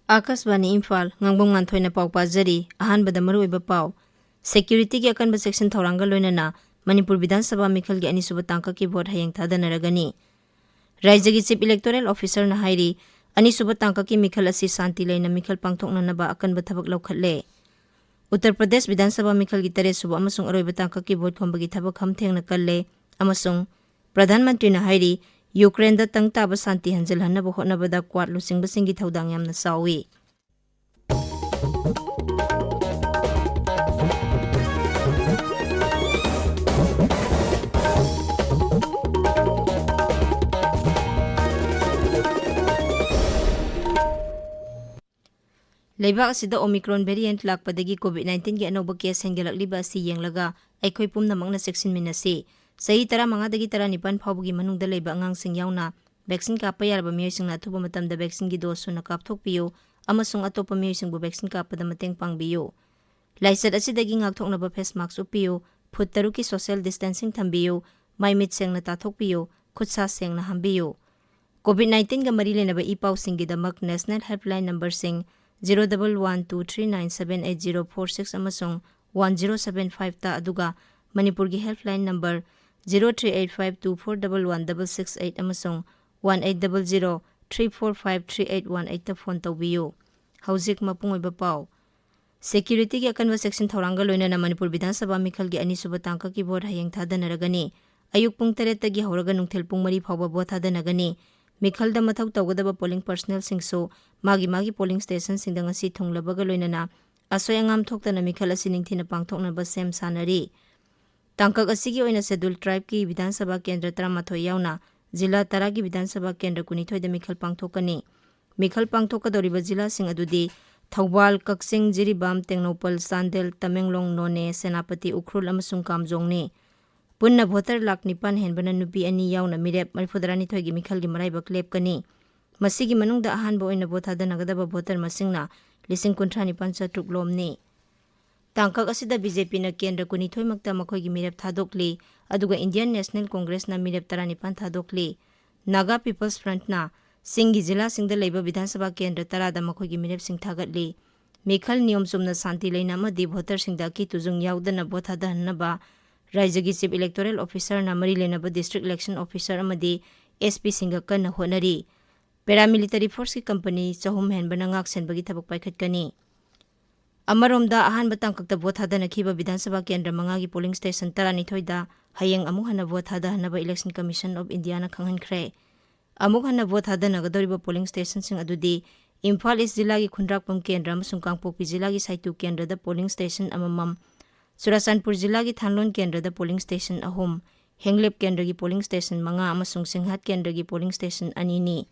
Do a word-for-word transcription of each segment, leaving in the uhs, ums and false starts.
ꯑꯥꯀꯥꯁꯕꯥꯅꯤ ꯏꯝꯐꯥꯜ, ꯉꯥꯡꯕꯝ ꯉꯥꯟꯊꯣꯏꯅ ꯄꯥꯎ ꯄꯥꯖꯔꯤ꯫ ꯑꯍꯥꯟꯕꯗ ꯃꯔꯨꯑꯣꯏꯕ ꯄꯥꯎ꯫ ꯁꯦꯀ꯭ꯌꯨꯔꯤꯇꯤꯒꯤ ꯑꯀꯟꯕ ꯆꯦꯛꯁꯤꯟ ꯊꯧꯔꯥꯡꯒ ꯂꯣꯏꯅꯅ ꯃꯅꯤꯄꯨꯔ ꯕꯤꯙꯥꯟ ꯁꯚꯥ ꯃꯤꯈꯜꯒꯤ ꯑꯅꯤꯁꯨꯕ ꯇꯥꯡꯀꯛꯀꯤ ꯚꯣꯠ ꯍꯌꯦꯡ ꯊꯥꯗꯅꯔꯒꯅꯤ꯫ ꯔꯥꯏꯖ꯭ꯌꯒꯤ ꯆꯤꯐ ꯏꯂꯦꯛꯇꯣꯔꯦꯜ ꯑꯣꯐꯤꯁꯔꯅ ꯍꯥꯏꯔꯤ, ꯑꯅꯤꯁꯨꯕ ꯇꯥꯡꯀꯛꯀꯤ ꯃꯤꯈꯜ ꯑꯁꯤ ꯁꯥꯟꯇꯤ ꯂꯩꯅ ꯃꯤꯈꯜ ꯄꯥꯡꯊꯣꯛꯅꯅꯕ ꯑꯀꯟꯕ ꯊꯕꯛ ꯂꯧꯈꯠꯂꯦ꯫ ꯎꯠꯇꯔ ꯄ꯭ꯔꯗꯦꯁ ꯕꯤꯙꯥꯟ ꯁꯚꯥ ꯃꯤꯈꯜꯒꯤ ꯇꯔꯦꯠ ꯁꯨꯕ ꯑꯃꯁꯨꯡ ꯑꯔꯣꯏꯕ ꯇꯥꯡꯀꯛꯀꯤ ꯚꯣꯠ ꯈꯣꯝꯕꯒꯤ ꯊꯕꯛ ꯈꯝ ꯊꯦꯡꯅ ꯀꯜꯂꯦ ꯑꯃꯁꯨꯡ ꯄ꯭ꯔꯙꯥꯟ ꯃꯟꯇ꯭ꯔꯤꯅ ꯍꯥꯏꯔꯤ, ꯌꯨꯀ꯭ꯔꯦꯟꯗ ꯇꯪ ꯇꯥꯕ ꯁꯥꯟꯇꯤ ꯍꯟꯖꯤꯜꯍꯟꯅꯕ ꯍꯣꯠꯅꯕꯗ ꯀ꯭ꯋꯥꯗ ꯂꯨꯆꯤꯡꯕꯁꯤꯡꯒꯤ ꯊꯧꯗꯥꯡ ꯌꯥꯝꯅ ꯆꯥꯎꯏ꯫ ꯂꯩꯕꯥꯛ ꯑꯁꯤꯗ Omicron variant ꯂꯥꯛꯄꯗꯒꯤ COVID nineteenꯒꯤ ꯑꯅꯧꯕ case ꯍꯦꯟꯒꯠꯂꯛꯂꯤꯕ ꯑꯁꯤ ꯌꯦꯡꯂꯒ ꯑꯩꯈꯣꯏ ꯄꯨꯝꯅꯃꯛꯅ ꯆꯦꯛꯁꯤꯟꯃꯤꯟꯅꯁꯤ꯫ ꯆꯍꯤ ꯇꯔꯥꯃꯉꯥꯗꯒꯤ ꯇꯔꯥꯅꯤꯄꯥꯟ ꯐꯥꯎꯕꯒꯤ ꯃꯅꯨꯡꯗ ꯂꯩꯕ ꯑꯉꯥꯡꯁꯤꯡ ꯌꯥꯎꯅ vaccine ꯀꯥꯞꯄ ꯌꯥꯔꯕ ꯃꯤꯑꯣꯏꯁꯤꯡꯅ ꯑꯊꯨꯕ ꯃꯇꯝꯗ vaccineꯒꯤ dose ꯁꯨꯅ ꯀꯥꯞꯊꯣꯛꯄꯤꯌꯨ ꯑꯃꯁꯨꯡ ꯑꯇꯣꯞꯄ ꯃꯤꯑꯣꯏꯁꯤꯡꯕꯨ vaccine ꯀꯥꯞꯄꯗ ꯃꯇꯦꯡ ꯄꯥꯡꯕꯤꯌꯨ꯫ ꯂꯥꯏꯆꯠ ꯑꯁꯤꯗꯒꯤ ꯉꯥꯛꯊꯣꯛꯅꯕ face mask ꯎꯞꯄꯤꯌꯨ, ꯐꯨꯠ ꯇꯔꯨꯛꯀꯤ social distancing ꯊꯝꯕꯤꯌꯨ, ꯃꯥꯏ ꯃꯤꯠ ꯁꯦꯡꯅ ꯇꯥꯊꯣꯛꯄꯤꯌꯨ, ꯈꯨꯠ ꯁꯥ ꯁꯦꯡꯅ ꯍꯥꯝꯕꯤꯌꯨ꯫ COVID nineteenꯒ ꯃꯔꯤ ꯂꯩꯅꯕ E ꯄꯥꯎꯁꯤꯡꯒꯤꯗꯃꯛ national helpline numberꯁꯤꯡ zero double one two three nine seven eight zero four six ꯑꯃꯁꯨꯡ one zero seven five ꯇ, ꯑꯗꯨꯒ ꯃꯅꯤꯄꯨꯔꯒꯤ helpline number zero three eight five two four double one double six eight ꯑꯃꯁꯨꯡ one eight double zero three four five three eight one eight ꯇ phone ꯇꯧꯕꯤꯌꯨ꯫ ꯍꯧꯖꯤꯛ ꯃꯄꯨꯡ ꯑꯣꯏꯕ ꯄꯥꯎ꯫ ꯁꯦꯀ꯭ꯌꯨꯔꯤꯇꯤꯒꯤ ꯑꯀꯟꯕ ꯆꯦꯛꯁꯤꯟ ꯊꯧꯔꯥꯡꯒ ꯂꯣꯏꯅꯅ ꯃꯅꯤꯄꯨꯔ ꯕꯤꯙꯥꯟ ꯁꯚꯥ ꯃꯤꯈꯜꯒꯤ ꯑꯅꯤꯁꯨꯕ ꯇꯥꯡꯀꯛꯀꯤ ꯚꯣꯠ ꯍꯌꯦꯡ ꯊꯥꯗꯅꯔꯒꯅꯤ꯫ ꯑꯌꯨꯛ ꯄꯨꯡ ꯇꯔꯦꯠꯇꯒꯤ ꯍꯧꯔꯒ ꯅꯨꯡꯊꯤꯜ ꯄꯨꯡ ꯃꯔꯤ ꯐꯥꯎꯕ ꯚꯣꯠ ꯊꯥꯗꯅꯒꯅꯤ꯫ ꯃꯤꯈꯜꯗ ꯃꯊꯧ ꯇꯧꯒꯗꯕ polling personnelꯁꯤꯡꯁꯨ ꯃꯥꯒꯤ ꯃꯥꯒꯤ polling stationꯁꯤꯡꯗ ꯉꯁꯤ ꯊꯨꯡꯂꯕꯒ ꯂꯣꯏꯅꯅ ꯑꯁꯣꯏ ꯑꯉꯥꯝ ꯊꯣꯛꯇꯅ ꯃꯤꯈꯜ ꯑꯁꯤ ꯅꯤꯡꯊꯤꯅ ꯄꯥꯡꯊꯣꯛꯅꯕ ꯁꯦꯝ ꯁꯥꯅꯔꯤ꯫ ꯇꯥꯡꯀꯛ ꯑꯁꯤꯒꯤ ꯑꯣꯏꯅ Scheduled Tribeꯀꯤ ꯕꯤꯙꯥꯟ ꯁꯚꯥ ꯀꯦꯟꯗ꯭ꯔ ꯇꯔꯥꯃꯥꯊꯣꯏ ꯌꯥꯎꯅ ꯖꯤꯂꯥ ꯇꯔꯥꯒꯤ ꯕꯤꯙꯥꯟ ꯁꯚꯥ ꯀꯦꯟꯗ꯭ꯔ ꯀꯨꯟꯅꯤꯊꯣꯏꯗ ꯃꯤꯈꯜ ꯄꯥꯡꯊꯣꯛꯀꯅꯤ꯫ ꯃꯤꯈꯜ ꯄꯥꯡꯊꯣꯛꯀꯗꯧꯔꯤꯕ ꯖꯤꯂꯥꯁꯤꯡ ꯑꯗꯨꯗꯤ ꯊꯧꯕꯥꯜ, ꯀꯛꯆꯤꯡ, ꯖꯤꯔꯤꯕꯥꯝ, ꯇꯦꯡꯅꯧꯄꯜ, ꯆꯥꯟꯗꯦꯜ, ꯇꯃꯦꯡꯂꯣꯡ, ꯅꯣꯅꯦ, ꯁꯦꯅꯥꯄꯇꯤ, ꯎꯈ꯭ꯔꯨꯜ ꯑꯃꯁꯨꯡ ꯀꯥꯝꯖꯣꯡꯅꯤ꯫ ꯄꯨꯟꯅ voter ꯂꯥꯈ ꯅꯤꯄꯥꯟ ꯍꯦꯟꯕꯅ ꯅꯨꯄꯤ ꯑꯅꯤ ꯌꯥꯎꯅ ꯃꯤꯔꯦꯞ ꯃꯔꯤꯐꯨꯇꯔꯥꯅꯤꯊꯣꯏꯒꯤ ꯃꯤꯈꯜꯒꯤ ꯃꯔꯥꯏꯕꯛ ꯂꯦꯞꯀꯅꯤ꯫ ꯃꯁꯤꯒꯤ ꯃꯅꯨꯡꯗ ꯑꯍꯥꯟꯕ ꯑꯣꯏꯅ ꯚꯣꯠ ꯊꯥꯗꯅꯒꯗꯕ ꯚꯣꯇꯔ ꯃꯁꯤꯡꯅ ꯂꯤꯁꯤꯡ ꯀꯨꯟꯊ꯭ꯔꯥ ꯅꯤꯄꯥꯟ ꯆꯥꯇ꯭ꯔꯨꯛ ꯂꯣꯝꯅꯤ꯫ ꯇꯥꯡꯀꯛ ꯑꯁꯤꯗ ꯕꯤ ꯖꯦ ꯄꯤꯅ ꯀꯦꯟꯗ꯭ꯔ ꯀꯨꯟꯅꯤꯊꯣꯏꯃꯛꯇ ꯃꯈꯣꯏꯒꯤ ꯃꯤꯔꯦꯞ ꯊꯥꯗꯣꯛꯂꯤ, ꯑꯗꯨꯒ ꯏꯟꯗꯤꯌꯟ ꯅꯦꯁꯅꯦꯜ ꯀꯣꯡꯒ꯭ꯔꯦꯁꯅ ꯃꯤꯔꯦꯞ ꯇꯔꯥꯅꯤꯄꯥꯟ ꯊꯥꯗꯣꯛꯂꯤ꯫ ꯅꯥꯒꯥ ꯄꯤꯄꯜꯁ ꯐ꯭ꯔꯟꯠꯅ ꯆꯤꯡꯒꯤ ꯖꯤꯂꯥꯁꯤꯡꯗ ꯂꯩꯕ ꯕꯤꯙꯥꯟ ꯁꯚꯥ ꯀꯦꯟꯗ꯭ꯔ ꯇꯔꯥꯗ ꯃꯈꯣꯏꯒꯤ ꯃꯤꯔꯦꯞꯁꯤꯡ ꯊꯥꯒꯠꯂꯤ꯫ ꯃꯤꯈꯜ ꯅꯤꯌꯣꯝ ꯆꯨꯝꯅ, ꯁꯥꯟꯇꯤ ꯂꯩꯅ ꯑꯃꯗꯤ ꯚꯣꯇꯔꯁꯤꯡꯗ ꯑꯀꯤ ꯇꯨꯖꯨꯡ ꯌꯥꯎꯗꯅ ꯚꯣꯠ ꯊꯥꯗꯍꯟꯅꯕ ꯔꯥꯖ꯭ꯌꯒꯤ ꯆꯤꯐ ꯏꯂꯦꯛꯇꯣꯔꯦꯜ ꯑꯣꯐꯤꯁꯥꯔꯅ ꯃꯔꯤ ꯂꯩꯅꯕ ꯗꯤꯁꯇ꯭ꯔꯤꯛ ꯏꯂꯦꯛꯁꯟ ꯑꯣꯐꯤꯁꯥꯔ ꯑꯃꯗꯤ ꯑꯦꯁ ꯄꯤꯁꯤꯡꯒ ꯀꯟꯅ ꯍꯣꯠꯅꯔꯤ꯫ ꯄꯦꯔꯥꯃꯤꯂꯤꯇꯔꯤ ꯐꯣꯔꯁꯀꯤ ꯀꯝꯄꯅꯤ ꯆꯍꯨꯝ ꯍꯦꯟꯕꯅ ꯉꯥꯛ ꯁꯦꯟꯕꯒꯤ ꯊꯕꯛ ꯄꯥꯏꯈꯠꯀꯅꯤ꯫ ꯑꯃꯔꯣꯝꯗ, ꯑꯍꯥꯟꯕ ꯇꯥꯡꯀꯛꯇ ꯚꯣꯠ ꯊꯥꯗꯅꯈꯤꯕ ꯕꯤꯙꯥꯟ ꯁꯚꯥ ꯀꯦꯟꯗ꯭ꯔ ꯃꯉꯥꯒꯤ ꯄꯣꯂꯤꯡ ꯁ꯭ꯇꯦꯁꯟ ꯇꯔꯥꯅꯤꯊꯣꯏꯗ ꯍꯌꯦꯡ ꯑꯃꯨꯛ ꯍꯟꯅ ꯚꯣꯠ ꯊꯥꯗꯍꯟꯅꯕ ꯏꯂꯦꯛꯁꯟ ꯀꯃꯤꯁꯟ ꯑꯣꯐ ꯏꯟꯗꯤꯌꯥꯅ ꯈꯪꯍꯟꯈ꯭ꯔꯦ꯫ ꯑꯃꯨꯛ ꯍꯟꯅ ꯚꯣꯠ ꯊꯥꯗꯅꯒꯗꯧꯔꯤꯕ ꯄꯣꯂꯤꯡ ꯁ꯭ꯇꯦꯁꯟꯁꯤꯡ ꯑꯗꯨꯗꯤ ꯏꯝꯐꯥꯜ ꯏꯁ ꯖꯤꯂꯥꯒꯤ ꯈꯨꯟꯗ꯭ꯔꯥꯛꯄꯝ ꯀꯦꯟꯗ꯭ꯔ ꯑꯃꯁꯨꯡ ꯀꯥꯡꯄꯣꯛꯄꯤ ꯖꯤꯂꯥꯒꯤ ꯁꯥꯏꯇꯨ ꯀꯦꯟꯗ꯭ꯔꯗ ꯄꯣꯂꯤꯡ ꯁ꯭ꯇꯦꯁꯟ ꯑꯃꯃꯝ, ꯆꯨꯔꯥꯆꯥꯟꯄꯨꯔ ꯖꯤꯂꯥꯒꯤ ꯊꯥꯟꯂꯣꯟ ꯀꯦꯟꯗ꯭ꯔꯗ ꯄꯣꯂꯤꯡ ꯁ꯭ꯇꯦꯁꯟ ꯑꯍꯨꯝ, ꯍꯦꯡꯂꯦꯞ ꯀꯦꯟꯗ꯭ꯔꯒꯤ ꯄꯣꯂꯤꯡ ꯁ꯭ꯇꯦꯁꯟ ꯃꯉꯥ ꯑꯃꯁꯨꯡ ꯁꯤꯡꯍꯥꯠ ꯀꯦꯟꯗ꯭ꯔꯒꯤ ꯄꯣꯂꯤꯡ ꯁ꯭ꯇꯦꯁꯟ ꯑꯅꯤꯅꯤ꯫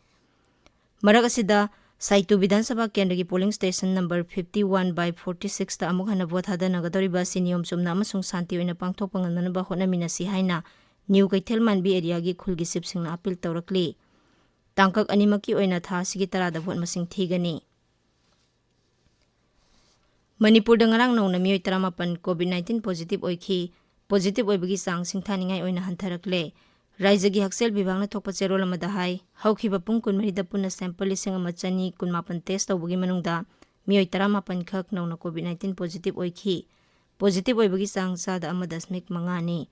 ꯃꯔꯛ ꯑꯁꯤꯗ, ꯁꯥꯏꯇꯨ ꯕꯤꯙꯥꯟ ꯁꯚꯥ ꯀꯦꯟꯗ꯭ꯔꯒꯤ polling station number fifty one by forty sixꯇ ꯑꯃꯨꯛ ꯍꯟꯅ ꯚꯣꯠ ꯊꯥꯗꯅꯒꯗꯧꯔꯤꯕ ꯑꯁꯤ ꯅꯤꯌꯣꯝ ꯆꯨꯝꯅ ꯑꯃꯁꯨꯡ ꯁꯥꯟꯇꯤ ꯑꯣꯏꯅ ꯄꯥꯡꯊꯣꯛꯄ ꯉꯝꯅꯅꯕ ꯍꯣꯠꯅꯃꯤꯟꯅꯁꯤ ꯍꯥꯏꯅ ꯅ꯭ꯌꯨ ꯀꯩꯊꯦꯜ ꯃꯥꯟꯕꯤ ꯑꯦꯔꯤꯌꯥꯒꯤ ꯈꯨꯜꯒꯤ ꯆꯤꯐꯁꯤꯡꯅ ꯑꯥꯄꯤꯜ ꯇꯧꯔꯛꯂꯤ꯫ ꯇꯥꯡꯀꯛ ꯑꯅꯤꯃꯛꯀꯤ ꯑꯣꯏꯅ ꯊꯥ ꯑꯁꯤꯒꯤ ꯇꯔꯥꯗ ꯚꯣꯠ ꯃꯁꯤꯡ ꯊꯤꯒꯅꯤ꯫ ꯃꯅꯤꯄꯨꯔꯗ ꯉꯔꯥꯡ ꯅꯧꯅ ꯃꯤꯑꯣꯏ ꯇꯔꯥꯃꯥꯄꯟ COVID nineteen positive ꯑꯣꯏꯈꯤ꯫ Positive ꯑꯣꯏꯕꯒꯤ ꯆꯥꯡ ꯁꯤꯡꯊꯥꯅꯤꯡꯉꯥꯏ ꯑꯣꯏꯅ ꯍꯟꯊꯔꯛꯂꯦ꯫ ꯔꯥꯏꯖ꯭ꯌꯒꯤ ꯍꯛꯁꯦꯜ ꯕꯤꯚꯥꯒꯅ ꯊꯣꯛꯄ ꯆꯦꯔꯣꯜ ꯑꯃꯗ ꯍꯥꯏ, ꯍꯧꯈꯤꯕ ꯄꯨꯡ ꯀꯨꯟꯃꯔꯤꯗ ꯄꯨꯟꯅ sample ꯂꯤꯁꯤꯡ ꯑꯃ ꯆꯅꯤ ꯀꯨꯟꯃꯥꯄꯟ test ꯇꯧꯕꯒꯤ ꯃꯅꯨꯡꯗ ꯃꯤꯑꯣꯏ ꯇꯔꯥꯃꯥꯄꯟ ꯈꯛ ꯅꯧꯅ COVID nineteen positive ꯑꯣꯏꯈꯤ꯫ Positive ꯑꯣꯏꯕꯒꯤ ꯆꯥꯡ ꯆꯥꯗ ꯑꯃ ꯗꯁꯃꯤꯛ ꯃꯉꯥꯅꯤ꯫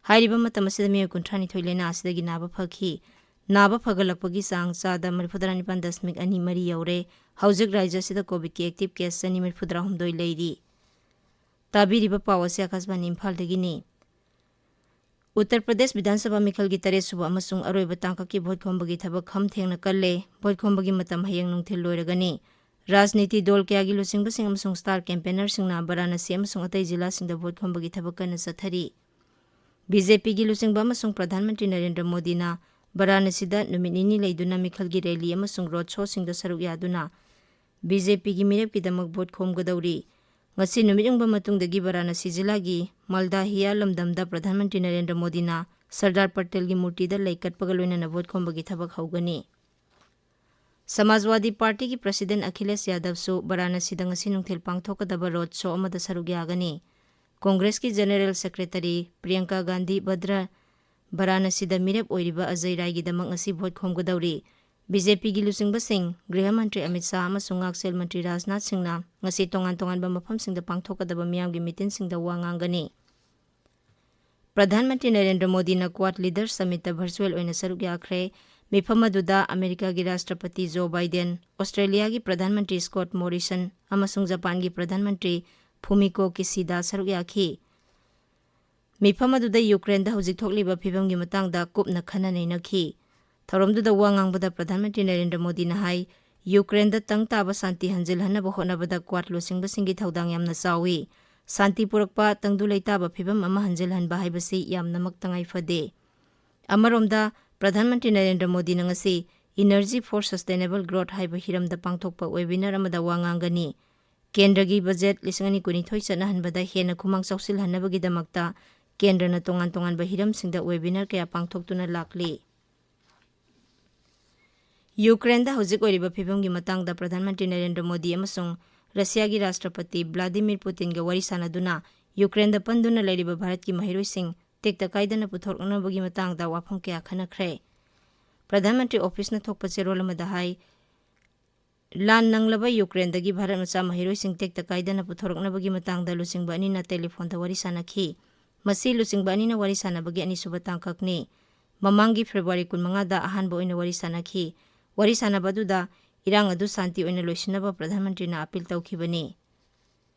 ꯍꯥꯏꯔꯤꯕ ꯃꯇꯝ ꯑꯁꯤꯗ ꯃꯤꯑꯣꯏ ꯀꯨꯟꯊ꯭ꯔꯥꯅꯤꯊꯣꯏ ꯂꯥꯏꯅꯥ ꯑꯁꯤꯗꯒꯤ ꯅꯥꯕ ꯐꯈꯤ꯫ ꯅꯥꯕ ꯐꯒꯠꯂꯛꯄꯒꯤ ꯆꯥꯡ ꯆꯥꯗ ꯃꯔꯤꯐꯨꯇꯔꯥ ꯅꯤꯄꯥꯟ ꯗꯁꯃꯤꯛ ꯑꯅꯤ ꯃꯔꯤ ꯌꯧꯔꯦ꯫ ꯍꯧꯖꯤꯛ ꯔꯥꯏꯖ꯭ꯌ ꯑꯁꯤꯗ COVIDꯀꯤ active case ꯆꯅꯤ ꯃꯔꯤꯐꯨꯇꯔꯥꯍꯨꯝꯗꯣꯏ ꯂꯩꯔꯤ꯫ ꯇꯥꯕꯤꯔꯤꯕ ꯄꯥꯎ ꯑꯁꯤ ꯑꯀꯥꯁꯕꯥꯅꯤ ꯏꯝꯐꯥꯜꯗꯒꯤꯅꯤ꯫ ꯎꯠꯇꯔ ꯄ꯭ꯔꯗꯦꯁ ꯕꯤꯙꯥꯟ ꯁꯚꯥ ꯃꯤꯈꯜꯒꯤ ꯇꯔꯦꯠ ꯁꯨꯕ ꯑꯃꯁꯨꯡ ꯑꯔꯣꯏꯕ ꯇꯥꯡꯀꯛꯀꯤ ꯚꯣꯠ ꯈꯣꯝꯕꯒꯤ ꯊꯕꯛ ꯈꯝ ꯊꯦꯡꯅ ꯀꯜꯂꯦ꯫ ꯚꯣꯠ ꯈꯣꯝꯕꯒꯤ ꯃꯇꯝ ꯍꯌꯦꯡ ꯅꯨꯡꯊꯤꯜ ꯂꯣꯏꯔꯒꯅꯤ꯫ ꯔꯥꯖꯅꯤꯇꯤ ꯗꯣꯜ ꯀꯌꯥꯒꯤ ꯂꯨꯆꯤꯡꯕꯁꯤꯡ ꯑꯃꯁꯨꯡ star campaignerꯁꯤꯡꯅ ꯕꯔꯥꯅꯥꯁꯤ ꯑꯃꯁꯨꯡ ꯑꯇꯩ ꯖꯤꯂꯥꯁꯤꯡꯗ ꯚꯣꯠ ꯈꯣꯝꯕꯒꯤ ꯊꯕꯛ ꯀꯟꯅ ꯆꯠꯊꯔꯤ꯫ BJPꯒꯤ ꯂꯨꯆꯤꯡꯕ ꯑꯃꯁꯨꯡ ꯄ꯭ꯔꯙꯥꯟ ꯃꯟꯇ꯭ꯔꯤ ꯅꯔꯦꯟꯗ꯭ꯔ ꯃꯣꯗꯤꯅ ꯕꯔꯥꯅꯥꯁꯤꯗ ꯅꯨꯃꯤꯠ ꯅꯤꯅꯤ ꯂꯩꯗꯨꯅ ꯃꯤꯈꯜꯒꯤ rally ꯑꯃꯁꯨꯡ road showꯁꯤꯡꯗ ꯁꯔꯨꯛ ꯌꯥꯗꯨꯅ BJPꯒꯤ ꯃꯤꯔꯦꯞꯀꯤꯗꯃꯛ ꯚꯣꯠ ꯈꯣꯝꯒꯗꯧꯔꯤ꯫ ꯉꯁꯤ ꯅꯨꯃꯤꯠ ꯌꯨꯡꯕ ꯃꯇꯨꯡꯗꯒꯤ ꯕꯔꯥꯅꯥꯁꯤ ꯖꯤꯂꯥꯒꯤ ꯃꯜꯗꯥꯍꯤꯌꯥ ꯂꯝꯗꯝꯗ ꯄ꯭ꯔꯙꯥꯟ ꯃꯟꯇ꯭ꯔꯤ ꯅꯔꯦꯟꯗ꯭ꯔ ꯃꯣꯗꯤꯅ ꯁꯔꯗꯥꯔ ꯄꯇꯦꯜꯒꯤ ꯃꯨꯔꯇꯤꯗ ꯂꯩ ꯀꯠꯄꯒ ꯂꯣꯏꯅꯅ ꯚꯣꯠ ꯈꯣꯝꯕꯒꯤ ꯊꯕꯛ ꯍꯧꯒꯅꯤ꯫ ꯁꯃꯥꯖꯋꯥꯗꯤ ꯄꯥꯔꯇꯤꯒꯤ ꯄ꯭ꯔꯁꯤꯗꯦꯟ ꯑꯈꯤꯂꯦꯁ ꯌꯥꯗꯕꯁꯨ ꯕꯔꯥꯅꯁꯤꯗ ꯉꯁꯤ ꯅꯨꯡꯊꯤꯜ ꯄꯥꯡꯊꯣꯛꯀꯗꯕ ꯔꯣꯗ ꯁꯣ ꯑꯃꯗ ꯁꯔꯨꯛ ꯌꯥꯒꯅꯤ꯫ ꯀꯣꯡꯒ꯭ꯔꯦꯁꯀꯤ ꯖꯦꯅꯦꯔꯦꯜ ꯁꯦꯀ꯭ꯔꯦꯇꯔꯤ ꯄ꯭ꯔꯤꯌꯪꯀꯥ ꯒꯥꯟꯙꯤ ꯚꯗ꯭ꯔ ꯕꯔꯥꯅꯁꯤꯗ ꯃꯤꯔꯦꯞ ꯑꯣꯏꯔꯤꯕ ꯑꯖꯌ ꯔꯥꯏꯒꯤꯗꯃꯛ ꯉꯁꯤ ꯚꯣꯠ ꯈꯣꯝꯒꯗꯧꯔꯤ꯫ ꯕꯤ ꯖꯦ ꯄꯤꯒꯤ ꯂꯨꯆꯤꯡꯕꯁꯤꯡ, ꯒ꯭ꯔꯤꯍ ꯃꯟꯇ꯭ꯔꯤ ꯑꯃꯤꯠ ꯁꯥꯍ ꯑꯃꯁꯨꯡ ꯉꯥꯛꯁꯦꯜ ꯃꯟꯇ꯭ꯔꯤ ꯔꯥꯖꯅꯥꯊ ꯁꯤꯡꯅ ꯉꯁꯤ ꯇꯣꯉꯥꯟ ꯇꯣꯉꯥꯟꯕ ꯃꯐꯝꯁꯤꯡꯗ ꯄꯥꯡꯊꯣꯛꯀꯗꯕ ꯃꯤꯌꯥꯝꯒꯤ ꯃꯤꯇꯤꯟꯁꯤꯡꯗ ꯋꯥ ꯉꯥꯡꯒꯅꯤ꯫ ꯄ꯭ꯔꯙꯥꯟ ꯃꯟꯇ꯭ꯔꯤ ꯅꯔꯦꯟꯗ꯭ꯔ ꯃꯣꯗꯤꯅ ꯀ꯭ꯋꯥꯗ ꯂꯤꯗꯔꯁ ꯁꯃꯤꯠꯇ ꯚꯔꯆꯨꯑꯦꯜ ꯑꯣꯏꯅ ꯁꯔꯨꯛ ꯌꯥꯈ꯭ꯔꯦ꯫ ꯃꯤꯐꯝ ꯑꯗꯨꯗ ꯑꯃꯦꯔꯤꯀꯥꯒꯤ ꯔꯥꯁꯇ꯭ꯔꯄꯇꯤ ꯖꯣ ꯕꯥꯏꯗꯦꯟ, ꯑꯣꯁꯇ꯭ꯔꯦꯂꯤꯌꯥꯒꯤ ꯄ꯭ꯔꯙꯥꯟ ꯃꯟꯇ꯭ꯔꯤ ꯁ꯭ꯀꯣꯠ ꯃꯣꯔꯤꯁꯟ ꯑꯃꯁꯨꯡ ꯖꯄꯥꯟꯒꯤ ꯄ꯭ꯔꯙꯥꯟ ꯃꯟꯇ꯭ꯔꯤ ꯐꯨꯃꯤꯀꯣ ꯀꯤꯁꯤꯗꯥ ꯁꯔꯨꯛ ꯌꯥꯈꯤ꯫ ꯃꯤꯐꯝ ꯑꯗꯨꯗ ꯌꯨꯀ꯭ꯔꯦꯟꯗ ꯍꯧꯖꯤꯛ ꯊꯣꯛꯂꯤꯕ ꯐꯤꯕꯝꯒꯤ ꯃꯇꯥꯡꯗ ꯀꯨꯞꯅ ꯈꯟꯅ ꯅꯩꯅꯈꯤ꯫ ꯊꯧꯔꯝꯗꯨꯗ ꯋꯥ ꯉꯥꯡꯕꯗ ꯄ꯭ꯔꯙꯥꯟ ꯃꯟꯇ꯭ꯔꯤ ꯅꯔꯦꯟꯗ꯭ꯔ ꯃꯣꯗꯤꯅ ꯍꯥꯏ, ꯌꯨꯀ꯭ꯔꯦꯟꯗ ꯇꯪ ꯇꯥꯕ ꯁꯥꯟꯇꯤ ꯍꯟꯖꯤꯜꯍꯟꯅꯕ ꯍꯣꯠꯅꯕꯗ ꯀ꯭ꯋꯥꯗ ꯂꯨꯆꯤꯡꯕꯁꯤꯡꯒꯤ ꯊꯧꯗꯥꯡ ꯌꯥꯝꯅ ꯆꯥꯎꯏ꯫ ꯁꯥꯟꯇꯤ ꯄꯨꯔꯛꯄ, ꯇꯪꯗꯨ ꯂꯩꯇꯥꯕ ꯐꯤꯕꯝ ꯑꯃ ꯍꯟꯖꯤꯜꯍꯟꯕ ꯍꯥꯏꯕꯁꯤ ꯌꯥꯝꯅꯃꯛ ꯇꯉꯥꯏ ꯐꯗꯦ꯫ ꯑꯃꯔꯣꯝꯗ, ꯄ꯭ꯔꯙꯥꯟ ꯃꯟꯇ꯭ꯔꯤ ꯅꯔꯦꯟꯗ꯭ꯔ ꯃꯣꯗꯤꯅ ꯉꯁꯤ Energy for Sustainable Growth ꯍꯥꯏꯕ ꯍꯤꯔꯝꯗ ꯄꯥꯡꯊꯣꯛꯄ ꯋꯦꯕꯤꯅꯥꯔ ꯑꯃꯗ ꯋꯥ ꯉꯥꯡꯒꯅꯤ꯫ ꯀꯦꯟꯗ꯭ꯔꯒꯤ ꯕꯖꯦꯠ ꯂꯤꯁꯤꯡ ꯑꯅꯤ ꯀꯨꯟꯅꯤꯊꯣꯏ ꯆꯠꯅꯍꯟꯕꯗ ꯍꯦꯟꯅ ꯈꯨꯃꯥꯡ ꯆꯥꯎꯁꯤꯜꯍꯟꯅꯕꯒꯤꯗꯃꯛꯇ ꯀꯦꯟꯗ꯭ꯔꯅ ꯇꯣꯉꯥꯟ ꯇꯣꯉꯥꯟꯕ ꯍꯤꯔꯝꯁꯤꯡꯗ ꯋꯦꯕꯤꯅꯥꯔ ꯀꯌꯥ ꯄꯥꯡꯊꯣꯛꯇꯨꯅ ꯂꯥꯛꯂꯤ꯫ ꯌꯨꯀ꯭ꯔꯦꯟꯗ ꯍꯧꯖꯤꯛ ꯑꯣꯏꯔꯤꯕ ꯐꯤꯕꯝꯒꯤ ꯃꯇꯥꯡꯗ ꯄ꯭ꯔꯙꯥꯟ ꯃꯟꯇ꯭ꯔꯤ ꯅꯔꯦꯟꯗ꯭ꯔ ꯃꯣꯗꯤ ꯑꯃꯁꯨꯡ ꯔꯁꯤꯌꯥꯒꯤ ꯔꯥꯁꯇ꯭ꯔꯄꯇꯤ ꯚ꯭ꯂꯥꯗꯤꯃꯤꯔ ꯄꯨꯇꯤꯟꯒ ꯋꯥꯔꯤ ꯁꯥꯟꯅꯗꯨꯅ ꯌꯨꯀ꯭ꯔꯦꯟꯗ ꯄꯟꯗꯨꯅ ꯂꯩꯔꯤꯕ ꯚꯥꯔꯠꯀꯤ ꯃꯍꯩꯔꯣꯏꯁꯤꯡ ꯇꯦꯛꯇ ꯀꯥꯏꯗꯅ ꯄꯨꯊꯣꯔꯛꯅꯕꯒꯤ ꯃꯇꯥꯡꯗ ꯋꯥꯐꯝ ꯀꯌꯥ ꯈꯟꯅꯈ꯭ꯔꯦ꯫ ꯄ꯭ꯔꯙꯥꯟ ꯃꯟꯇ꯭ꯔꯤ ꯑꯣꯐꯤꯁꯅ ꯊꯣꯛꯄ ꯆꯦꯔꯣꯜ ꯑꯃꯗ ꯍꯥꯏ, ꯂꯥꯟ ꯅꯪꯂꯕ ꯌꯨꯀ꯭ꯔꯦꯟꯗꯒꯤ ꯚꯥꯔꯠ ꯃꯆꯥ ꯃꯍꯩꯔꯣꯏꯁꯤꯡ ꯇꯦꯛꯇ ꯀꯥꯏꯗꯅ ꯄꯨꯊꯣꯔꯛꯅꯕꯒꯤ ꯃꯇꯥꯡꯗ ꯂꯨꯆꯤꯡꯕ ꯑꯅꯤꯅ ꯇꯦꯂꯤꯐꯣꯟꯗ ꯋꯥꯔꯤ ꯁꯥꯟꯅꯈꯤ꯫ ꯃꯁꯤ ꯂꯨꯆꯤꯡꯕ ꯑꯅꯤꯅ ꯋꯥꯔꯤ ꯁꯥꯟꯅꯕꯒꯤ ꯑꯅꯤꯁꯨꯕ ꯇꯥꯡꯀꯛꯅꯤ꯫ ꯃꯃꯥꯡꯒꯤ ꯐꯦꯕ꯭ꯔꯨꯋꯥꯔꯤ ꯀꯨꯟꯃꯉꯥꯗ ꯑꯍꯥꯟꯕ ꯑꯣꯏꯅ ꯋꯥꯔꯤ ꯁꯥꯟꯅꯈꯤ꯫ ꯋꯥꯔꯤ ꯁꯥꯟꯅꯕ ꯑꯗꯨꯗ ꯏꯔꯥꯡ ꯑꯗꯨ ꯁꯥꯟꯇꯤ ꯑꯣꯏꯅ ꯂꯣꯏꯁꯤꯟꯅꯕ ꯄ꯭ꯔꯙꯥꯟ ꯃꯟꯇ꯭ꯔꯤꯅ ꯑꯄꯤꯜ ꯇꯧꯈꯤꯕꯅꯤ꯫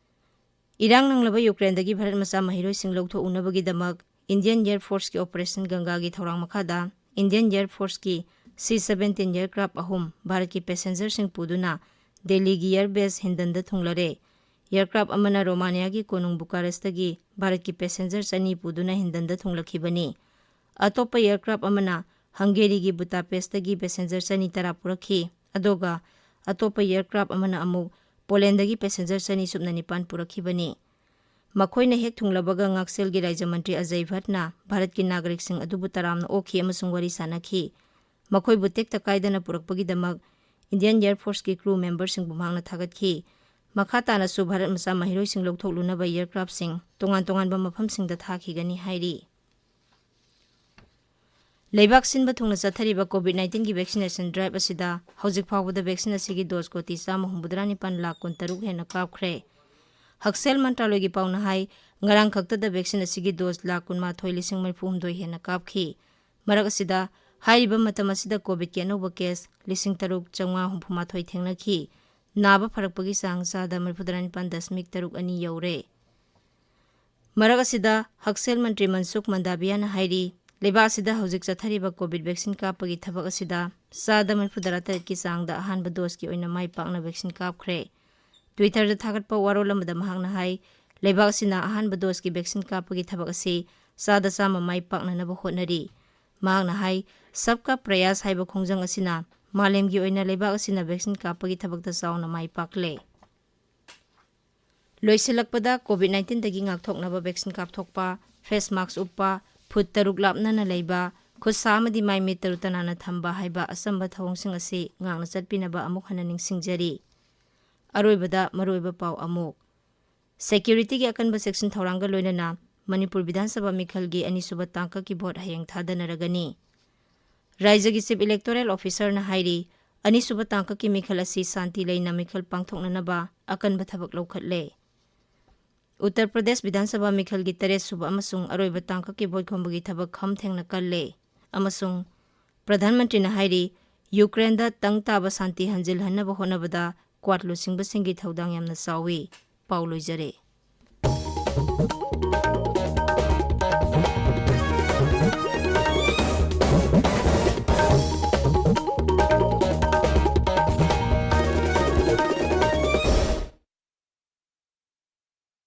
ꯏꯔꯥꯡ ꯅꯪꯂꯕ ꯌꯨꯀ꯭ꯔꯦꯟꯗꯒꯤ ꯚꯥꯔꯠ ꯃꯆꯥ ꯃꯍꯩꯔꯣꯏꯁꯤꯡ ꯂꯧꯊꯣꯛꯎꯅꯕꯒꯤꯗꯃꯛ Indian Air Forceꯀꯤ Operation Gangagaꯒꯤ ꯊꯧꯔꯥꯡ ꯃꯈꯥꯗ Indian Air Forceꯀꯤ C seventeen aircraft ꯑꯍꯨꯝ ꯚꯥꯔꯠꯀꯤ passengerꯁꯤꯡ ꯄꯨꯗꯨꯅ ꯗꯦꯜꯂꯤꯒꯤ air base ꯍꯤꯟꯗꯟꯗ ꯊꯨꯡꯂꯔꯦ꯫ Aircraft ꯑꯃꯅ ꯔꯣꯃꯥꯅꯤꯌꯥꯒꯤ ꯀꯣꯅꯨꯡ ꯕꯨꯀꯥꯔꯦꯁꯇꯒꯤ ꯚꯥꯔꯠꯀꯤ passenger ꯆꯅꯤ ꯄꯨꯗꯨꯅ ꯍꯤꯟꯗꯟꯗ ꯊꯨꯡꯂꯛꯈꯤꯕꯅꯤ꯫ ꯑꯇꯣꯞꯄ aircraft ꯑꯃꯅ ꯍꯪꯒꯦꯔꯤꯒꯤ ꯕꯨꯗꯥꯄꯦꯁꯇꯒꯤ passenger ꯆꯅꯤ ꯇꯔꯥ ꯄꯨꯔꯛꯈꯤ, ꯑꯗꯨꯒ ꯑꯇꯣꯞꯄ aircraft ꯑꯃꯅ ꯑꯃꯨꯛ ꯄꯣꯂꯦꯟꯗꯒꯤ passenger ꯆꯅꯤ ꯁꯨꯞꯅ ꯅꯤꯄꯥꯟ ꯄꯨꯔꯛꯈꯤꯕꯅꯤ꯫ ꯃꯈꯣꯏꯅ ꯍꯦꯛ ꯊꯨꯡꯂꯕꯒ ꯉꯥꯛꯁꯦꯜꯒꯤ ꯔꯥꯖ꯭ꯌ ꯃꯟꯇ꯭ꯔꯤ ꯑꯖꯌ ꯚꯠꯅ ꯚꯥꯔꯠꯀꯤ ꯅꯥꯒꯔꯤꯛꯁꯤꯡ ꯑꯗꯨꯕꯨ ꯇꯔꯥꯝꯅ ꯑꯣꯛꯈꯤ ꯑꯃꯁꯨꯡ ꯋꯥꯔꯤ ꯁꯥꯅꯈꯤ꯫ ꯃꯈꯣꯏꯕꯨ ꯇꯦꯛꯇ ꯀꯥꯏꯗꯅ ꯄꯨꯔꯛꯄꯒꯤꯗꯃꯛ Indian Air Forceꯀꯤ crew memberꯁꯤꯡꯕꯨ ꯃꯍꯥꯛꯅ ꯊꯥꯒꯠꯈꯤ꯫ ꯃꯈꯥ ꯇꯥꯅꯁꯨ ꯚꯥꯔꯠ ꯃꯆꯥ ꯃꯍꯩꯔꯣꯏꯁꯤꯡ ꯂꯧꯊꯣꯛꯂꯨꯅꯕ aircraftꯁꯤꯡ ꯇꯣꯉꯥꯟ ꯇꯣꯉꯥꯟꯕ ꯃꯐꯝꯁꯤꯡꯗ ꯊꯥꯈꯤꯒꯅꯤ ꯍꯥꯏꯔꯤ꯫ ꯂꯩꯕꯥꯛ ꯁꯤꯟꯕ ꯊꯨꯡꯅ ꯆꯠꯊꯔꯤꯕ COVID nineteenꯒꯤ vaccination drive ꯑꯁꯤꯗ ꯍꯧꯖꯤꯛ ꯐꯥꯎꯕꯗ vaccine ꯑꯁꯤꯒꯤ dose ꯀꯣꯇꯤ ꯆꯥꯝꯃ ꯍꯨꯝꯐꯨꯇꯔꯥ ꯅꯤꯄꯥꯟ ꯂꯥꯈ ꯀꯨꯟꯇꯔꯨꯛ ꯍꯦꯟꯅ ꯀꯥꯞꯈ꯭ꯔꯦ꯫ ꯍꯛꯁꯦꯜ ꯃꯟꯇ꯭ꯔꯥꯂꯣꯏꯒꯤ ꯄꯥꯎꯅ ꯍꯥꯏ, ꯉꯔꯥꯡ ꯈꯛꯇꯗ vaccine ꯑꯁꯤꯒꯤ dose ꯂꯥꯈ ꯀꯨꯟꯃꯥꯊꯣꯏ ꯂꯤꯁꯤꯡ ꯃꯔꯤꯐꯨ ꯍꯨꯝꯗꯣꯏ ꯍꯦꯟꯅ ꯀꯥꯞꯈꯤ꯫ ꯃꯔꯛ ꯑꯁꯤꯗ, ꯍꯥꯏꯔꯤꯕ ꯃꯇꯝ ꯑꯁꯤꯗ COVIDꯀꯤ ꯑꯅꯧꯕ case ꯂꯤꯁꯤꯡ ꯇꯔꯨꯛ ꯆꯥꯝꯃꯉꯥ ꯍꯨꯝꯐꯨꯃꯥꯊꯣꯏ ꯊꯦꯡꯅꯈꯤ꯫ ꯅꯥꯕ ꯐꯔꯛꯄꯒꯤ ꯆꯥꯡ ꯆꯥꯗ ꯃꯔꯤꯐꯨꯇꯔꯥ ꯅꯤꯄꯥꯟ ꯗꯁꯃꯤꯛ ꯇꯔꯨꯛ ꯑꯅꯤ ꯌꯧꯔꯦ꯫ ꯃꯔꯛ ꯑꯁꯤꯗ, ꯍꯛꯁꯦꯜ ꯃꯟꯇ꯭ꯔꯤ ꯃꯟꯁꯨꯈ ꯃꯟꯗꯥꯕꯤꯌꯥꯅ ꯍꯥꯏꯔꯤ, ꯂꯩꯕꯥꯛ ꯑꯁꯤꯗ ꯍꯧꯖꯤꯛ ꯆꯠꯊꯔꯤꯕ COVID vaccine ꯀꯥꯞꯄꯒꯤ ꯊꯕꯛ ꯑꯁꯤꯗ ꯆꯥꯗ ꯃꯔꯤꯐꯨꯇꯔꯥ ꯇꯔꯦꯠꯀꯤ ꯆꯥꯡꯗ ꯑꯍꯥꯟꯕ doseꯀꯤ ꯑꯣꯏꯅ ꯃꯥꯏ ꯄꯥꯛꯅ vaccine ꯀꯥꯞꯈ꯭ꯔꯦ꯫ Twitterꯗ ꯊꯥꯒꯠꯄ ꯋꯥꯔꯣꯜ ꯑꯃꯗ ꯃꯍꯥꯛꯅ ꯍꯥꯏ, ꯂꯩꯕꯥꯛ ꯑꯁꯤꯅ ꯑꯍꯥꯟꯕ doseꯀꯤ vaccine ꯀꯥꯞꯄꯒꯤ ꯊꯕꯛ ꯑꯁꯤ ꯆꯥꯗ ꯆꯥꯝꯃ ꯃꯥꯏ ꯄꯥꯛꯅꯅꯕ ꯍꯣꯠꯅꯔꯤ꯫ ꯃꯍꯥꯛꯅ ꯍꯥꯏ, Sabka Prayas ꯍꯥꯏꯕ ꯈꯣꯡꯖꯪ ꯑꯁꯤꯅ ꯃꯥꯂꯦꯝꯒꯤ ꯑꯣꯏꯅ ꯂꯩꯕꯥꯛ ꯑꯁꯤꯅ vaccine ꯀꯥꯞꯄꯒꯤ ꯊꯕꯛꯇ ꯆꯥꯎꯅ ꯃꯥꯏ ꯄꯥꯛꯂꯦ꯫ ꯂꯣꯏꯁꯤꯜꯂꯛꯄꯗ, COVID nineteenꯗꯒꯤ ꯉꯥꯛꯊꯣꯛꯅꯕ vaccine ꯀꯥꯞꯊꯣꯛꯄ, face mask ꯎꯞꯄ, ꯐꯨꯠ ꯇꯔꯨꯛ ꯂꯥꯞꯅꯅ ꯂꯩꯕ, ꯈꯨꯠ ꯁꯥ ꯑꯃꯗꯤ ꯃꯥꯏ ꯃꯤꯠ ꯇꯔꯨ ꯇꯅꯥꯟꯅ ꯊꯝꯕ ꯍꯥꯏꯕ ꯑꯆꯝꯕ ꯊꯧꯑꯣꯡꯁꯤꯡ ꯑꯁꯤ ꯉꯥꯛꯅ ꯆꯠꯄꯤꯅꯕ ꯑꯃꯨꯛ ꯍꯟꯅ ꯅꯤꯡꯁꯤꯡꯖꯔꯤ꯫ ꯑꯔꯣꯏꯕꯗ ꯃꯔꯨꯑꯣꯏꯕ ꯄꯥꯎ ꯑꯃꯨꯛ꯫ Securityꯒꯤ ꯑꯀꯟꯕ ꯆꯦꯛꯁꯤꯟ ꯊꯧꯔꯥꯡꯒ ꯂꯣꯏꯅꯅ ꯃꯅꯤꯄꯨꯔ ꯕꯤꯙꯥꯟ ꯁꯚꯥ ꯃꯤꯈꯜꯒꯤ ꯑꯅꯤꯁꯨꯕ ꯇꯥꯡꯀꯛꯀꯤ vote ꯍꯌꯦꯡ ꯊꯥꯗꯅꯔꯒꯅꯤ꯫ ꯔꯥꯏꯖ꯭ꯌꯒꯤ Chief Electoral Officerꯅ ꯍꯥꯏꯔꯤ, ꯑꯅꯤꯁꯨꯕ ꯇꯥꯡꯀꯛꯀꯤ ꯃꯤꯈꯜ ꯑꯁꯤ ꯁꯥꯟꯇꯤ ꯂꯩꯅ ꯃꯤꯈꯜ ꯄꯥꯡꯊꯣꯛꯅꯅꯕ ꯑꯀꯟꯕ ꯊꯕꯛ ꯂꯧꯈꯠꯂꯦ꯫ ꯎꯠꯇꯔ ꯄ꯭ꯔꯗꯦꯁ ꯕꯤꯙꯥꯟ ꯁꯚꯥ ꯃꯤꯈꯜꯒꯤ ꯇꯔꯦꯠ ꯁꯨꯕ ꯑꯃꯁꯨꯡ ꯑꯔꯣꯏꯕ ꯇꯥꯡꯀꯛꯀꯤ vote ꯈꯣꯝꯕꯒꯤ ꯊꯕꯛ ꯈꯝ ꯊꯦꯡꯅ ꯀꯜꯂꯦ ꯑꯃꯁꯨꯡ ꯄ꯭ꯔꯙꯥꯟ ꯃꯟꯇ꯭ꯔꯤꯅ ꯍꯥꯏꯔꯤ, ꯌꯨꯀ꯭ꯔꯦꯟꯗ ꯇꯪ ꯇꯥꯕ ꯁꯥꯟꯇꯤ ꯍꯟꯖꯤꯜꯍꯟꯅꯕ ꯍꯣꯠꯅꯕꯗ Quad ꯂꯨꯆꯤꯡꯕꯁꯤꯡꯒꯤ ꯊꯧꯗꯥꯡ ꯌꯥꯝꯅ ꯆꯥꯎꯏ꯫ ꯄꯥꯎ ꯂꯣꯏꯖꯔꯦ꯫